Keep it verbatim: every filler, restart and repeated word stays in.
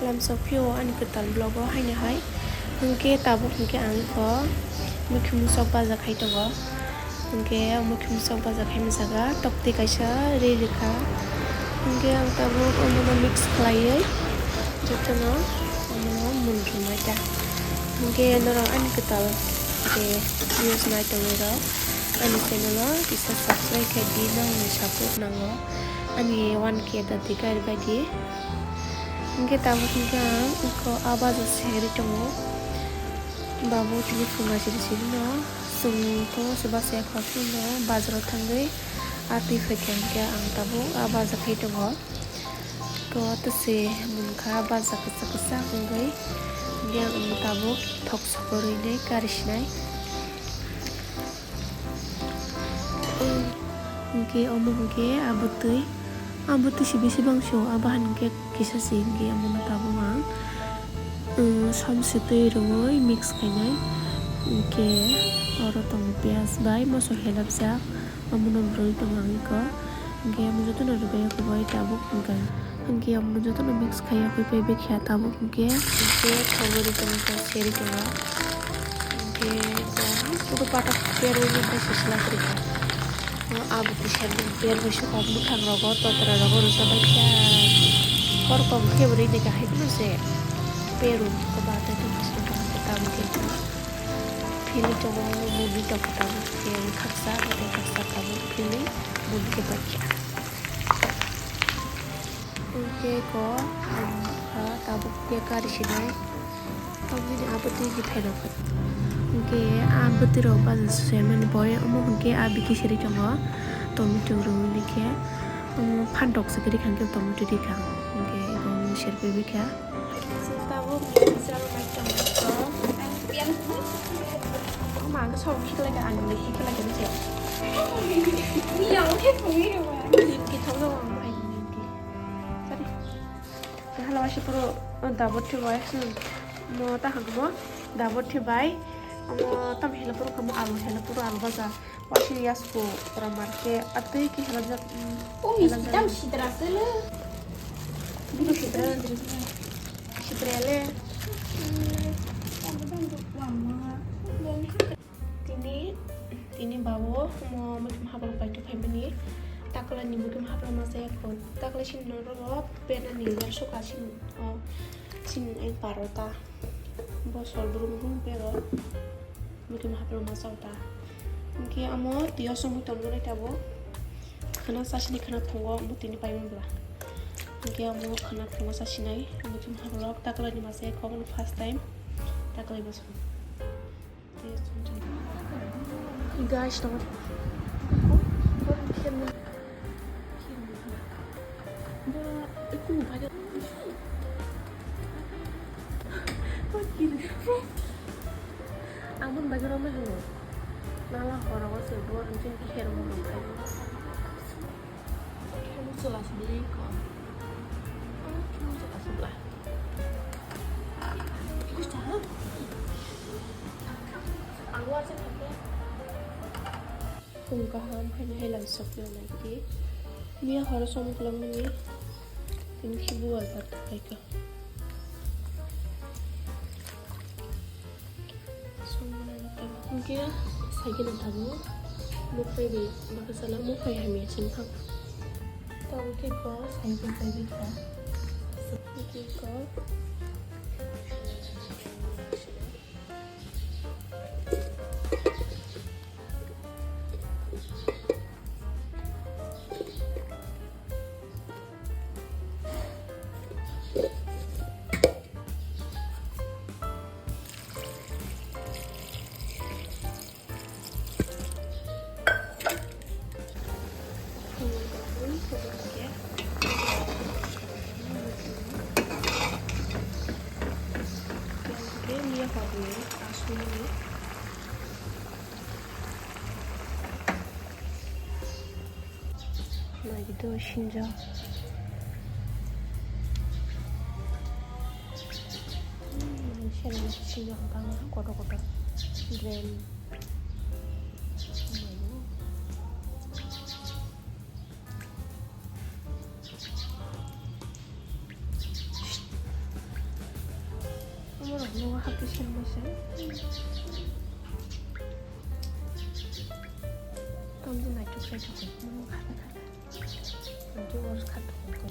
Lamsok phio ani kwtal vlog o haino hai. Hwnkhe tabuk hwnkhe ang kho mukhi musok baja khai tongo. Hwnkhe mukhi musok baja khai majaga tokti kaisa ri rikha. Hwnkhe ang tabuk omono mix khlaiwi jotono omono mun rwmai ta. Hwnkhe norok ani kwtal je news nai tongwi rok ani channel o kisa subscribe khai di, nokni support nango ani one K da di kari bai di. Hwnkhe tabuk hwnkhe ang iko a baja segri tongo. Babu tini phunga siri siri no chwng to se bachaya kha phano bazaro thangwi a twi phaikha hwnkhe ang tabuk a baja khai tongo. To tese munkha baja kwchak kwchak wngwi hwnkhe ang tabuk thok sokorwi nai kari sinai. Hwnkhe omo hwnkhe a bwtwi, a bwtwi si bisi bangso, a bahan hwnkhe kisa si hwnkhe omono tabuk ang, um, som si twi rwui mix khainai. Hwnkhe oro tongo piyaj bai moso helapjak, omono rwui tongo ang iko. Hwnkhe omo jotono rwbai ya kubui tabuk hwnkhe. Hwnkhe omono jotono mix khaiya khe pebek khe tabuk hwnkhe, hwnkhe thogwi ri tongo, seri tongo. Hwnkhe puro patak perwi nokha se swlak rikha. O abo kisa perwi sukha mwkhang rogo, totra rogo rwsa bai kha. Kor kom khe bo rini kahai phano se peru kwbangma tei tongma se tabuk khe phili tongo, muni tongo tabuk khe khaksa, tei khaksa tabuk phili muni khe bai kha. Hwnkhe ko ang kha tabuk khe kari sinai. Tamoni abo twi ni pherok. Hwnkhe a bwtwi rok baja se mani boy omo hwnkhe a bikhi siri tongo. Tomato rwui ni khe omo phan rok se kwrwi kha hwnkhe tomato rikha. Hwnkhe abo serpaiwi kha. Tabuk ni sal mai tongo. Ang piang. Ang ma ang sok hikla ka ang le hikla ka ni. Ni ang ke pui ro. Ni ki thong no ang mai ni ki. Sorry. Hala wasi puro dabot thibai. Mo ta hangmo dabot thibai. Mo tam hela puro kamo alu hela puro alu baja. Wasi yasku pura marke atui ki hela jak. Oh, mi tam sidra sele. Bini sidra. Sidra le. Tini, tini babu mo muchung hablo paito phaimani. Takla ni muchung hablo masa ya ko. Takla sin no ro pena ni jar suka sin, o, sin ai parota. Bosor brum brum pero muchung hablo masa uta. Hwnkhe amo tiyo songwi tongo nai tabo. Khana sasini khana phungo amo tini paimani bla. Hwnkhe amo khana phungo sasinai muchung hablo takla ni masa ya ko first time. Takla bosong. Guys, tong. Ang boni bagwi romwi hwnwi. Nala horo o se bo ang chini khe rwma rwkha. Khe chwla se bwlwi kho. Khe chwla se bwla. Ang uaisa thangkhe. Phung kaham haino hai lang sokphaio naidi. Miya horo somok langmani. Tini khe buwal bat khaikha. Hwnkhe saikhe nang tabuk. Muphai bai baksa chala muphai hamya chwng thang. Tabuk khe kok saikhe bai bikha. Hwnkhe kok. Naidi do sinjo. Hmm, sinjo, sinjo hwnkha kotor kotor. Drain. Borok nogo hapwi sermai se. Tamni naitok sai tongkha. Nogo khata khata. Ang tei oro kha tongkha.